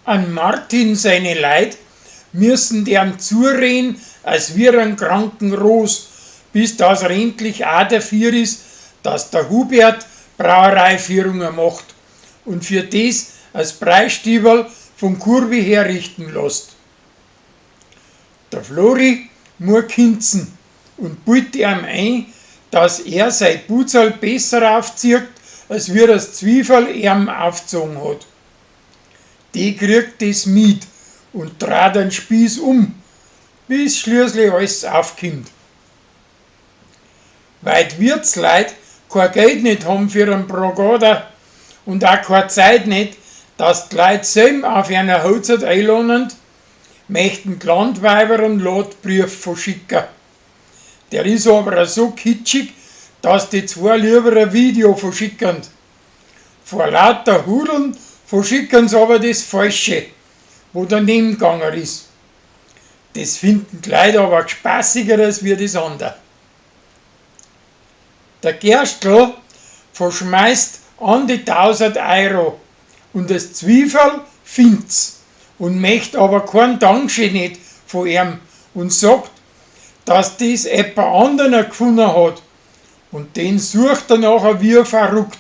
An Martin seine Leit müssen der'm zureden, als wir an kranken Ros, bis dass er endlich auch dafür is, dass der Hubert Brauereiführungen macht und für des als Preisstieberl von Kurvi herrichten lässt. Der Flori mu kinzen und bildet ihm ein, dass er sein Butzerl besser aufzieht, als wir das Zwiefel ihm aufgezogen hat. Die kriegt des mit und dreht den Spieß um, bis schließlich alles aufkommt. Weil die Wirtsleit kein Geld nicht haben für einen Bragader und auch keine Zeit nicht, dass die Leute selber auf einer Hochzeit einladen, möchten die Landweiber einen Ladbrief verschicken. Der ist aber so kitschig, dass die zwei lieber ein Video verschicken. Vor lauter Hudeln verschicken sie aber das Falsche, wo daneben gegangen ist. Das finden die Leute aber spaßiger als wir das andere. Der Gerstl verschmeißt an die 1000 Euro und das Zwiefel find's und möcht aber kein Dankeschön nicht von ihm und sagt, dass das jemand anderer gefunden hat und den sucht er nachher wie verrückt.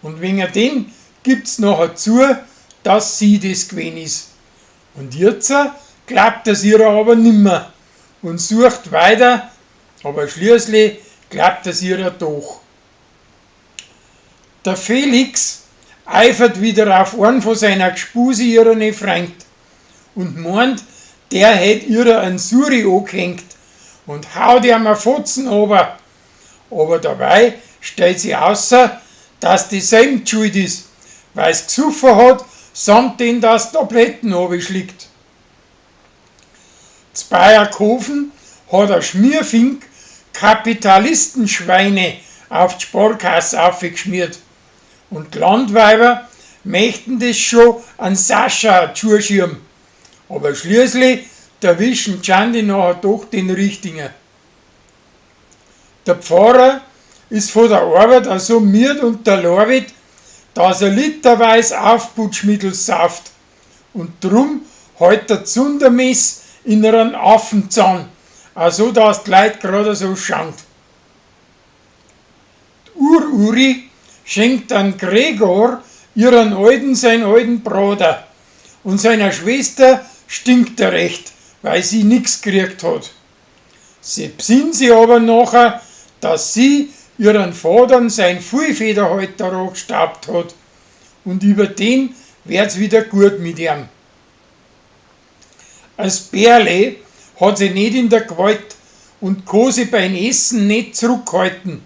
Und wegen den gibt's nachher zu, dass sie das gewesen ist. Und jetzt glaubt es ihr aber nimmer und sucht weiter, aber schließlich glaubt es ihr doch. Der Felix eifert wieder auf einen von seiner Gspusi ihren Freund und meint, der hätt ihr einen Suri angehängt und haut ihm a Fotzen ober. Aber dabei stellt sie außer, dass die selben schuld ist, weil's gesoffen hat, samt den das Tabletten schlägt. Z Bayerkofen hat der Schmierfink Kapitalistenschweine auf die Sparkasse aufgeschmiert. Und die Landweiber möchten das schon an Sascha zuschirmen. Aber schließlich erwischen Chandi nachher doch den Richtigen. Der Pfarrer ist von der Arbeit so miert und der Larbit, dass er literweise Aufputschmittel sauft. Und drum hält der Zundermess in einem Affenzahn, also dass die Leute gerade so schauen. Die Ururi schenkt an Gregor ihren alten sein alten Bruder und seiner Schwester stinkt er recht, weil sie nix gekriegt hat. Sie besinnt sich aber nachher, dass sie ihren Vater sein Füllfederhalter angestaubt hat und über den wird's wieder gut mit ihm. Als Bärle hat sie nicht in der Gewalt und kann sie beim Essen nicht zurückhalten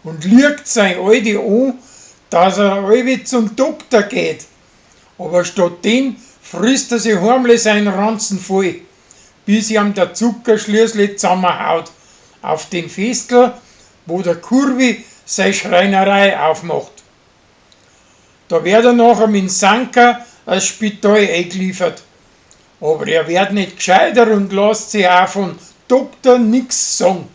und liegt sein Alte an, dass er allweil zum Doktor geht. Aber statt den frisst er sich heimlich seinen Ranzen voll, bis ihm der Zucker schließlich zusammenhaut auf den Festel, wo der Kurvi seine Schreinerei aufmacht. Da wird er nachher mit dem Sanker als Spital eingeliefert. Aber er wird nicht gescheiter und lässt sich auch von Doktor nix sagen.